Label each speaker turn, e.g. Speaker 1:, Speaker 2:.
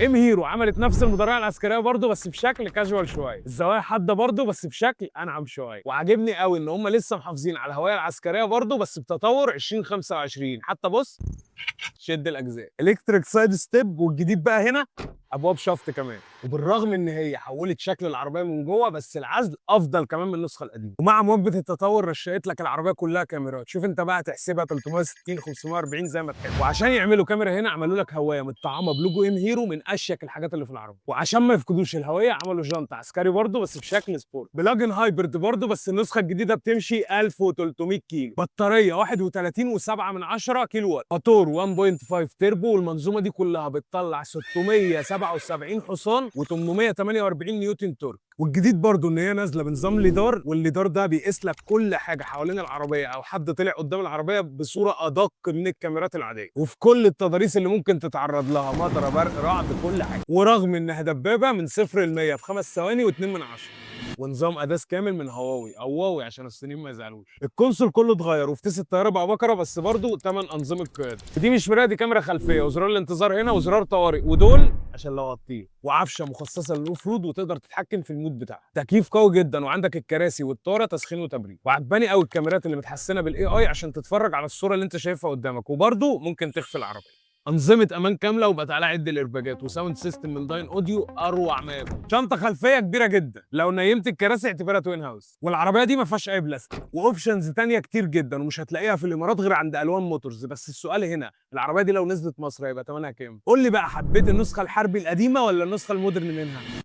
Speaker 1: M Hero عملت نفس المدرعه العسكرية برضو بس بشكل كاجوال شويه، الزوايا حادة برضو بس بشكل انعم شويه. وعاجبني قوي ان هم لسه محافظين على الهوية العسكرية برضو بس بتطور 2025. حتى بص شد الاجزاء، electric side step، والجديد بقى هنا ابواب شفط كمان. وبالرغم ان هي حولت شكل العربية من جوه، بس العزل افضل كمان من النسخة القديمه. ومع مواكبة التطور رشقت لك العربية كلها كاميرات، شوف انت بقى تحسبها 360 540 زي ما تحب. وعشان يعملوا كاميرا هنا عملوا لك هواية متطعمه ب logo M Hero، من اشيك الحاجات اللي في العربيه. وعشان ما يفقدوش الهوية عملوا جنط عسكري برضه بس بشكل sport، plug-in hybrid برضه بس النسخة الجديدة بتمشي 1300 كيلو، بطارية 31.7 من 10 كيلو وات، موتور 1.5 تربو، والمنظومه دي كلها بتطلع 677 حصان و848 نيوتن torque. والجديد برضو ان هي نازله بنظام lidar، وال lidar ده بيقيس لك كل حاجة حوالين العربية او حد طلع قدام العربية بصورة ادق من الكاميرات العاديه، وفي كل التضاريس اللي ممكن تتعرض لها، مطره، برق، رعد، كل حاجه. ورغم انها دبابه، من 0 ل 100 في 5 ثواني و2 من 10. ونظام ADAS كامل من هواوي او واوي عشان الصينيين ما يزعلوش. ال console كله اتغير، وفتيس الطيارة بقى بكره، بس برضه 8 انظمة قيادة. دي مش مرايه، دي كاميرا خلفيه، وزرار الانتظار هنا، وزرار طوارئ، ودول عشان لو هتطير، وعفشه مخصصة لل off road وتقدر تتحكم في ال mode بتاعها. تكييف قوي جدا، وعندك الكراسي والطاره تسخين وتبريد. وعجباني قوي الكاميرات اللي متحسنه بال AI عشان تتفرج على الصورة اللي انت شايفها قدامك، وبرضه ممكن تخفي العربيه. انظمة امان كامله، وبقى عليها عد الارباجات، و sound system من Dynaudio اروع ما يكون. شنطه خلفية كبيرة جدا، لو نيمت الكراسي اعتبرها twin house. والعربية دي ما فيهاش اي بلاستيك، و options تانية كتير جدا، ومش هتلاقيها في الامارات غير عند الوان موتورز. بس السؤال هنا، العربية دي لو نزلت مصر هيبقى ثمنها كام؟ قول لي بقى، حبيت النسخة الحربي القديمة ولا النسخة ال modern منها؟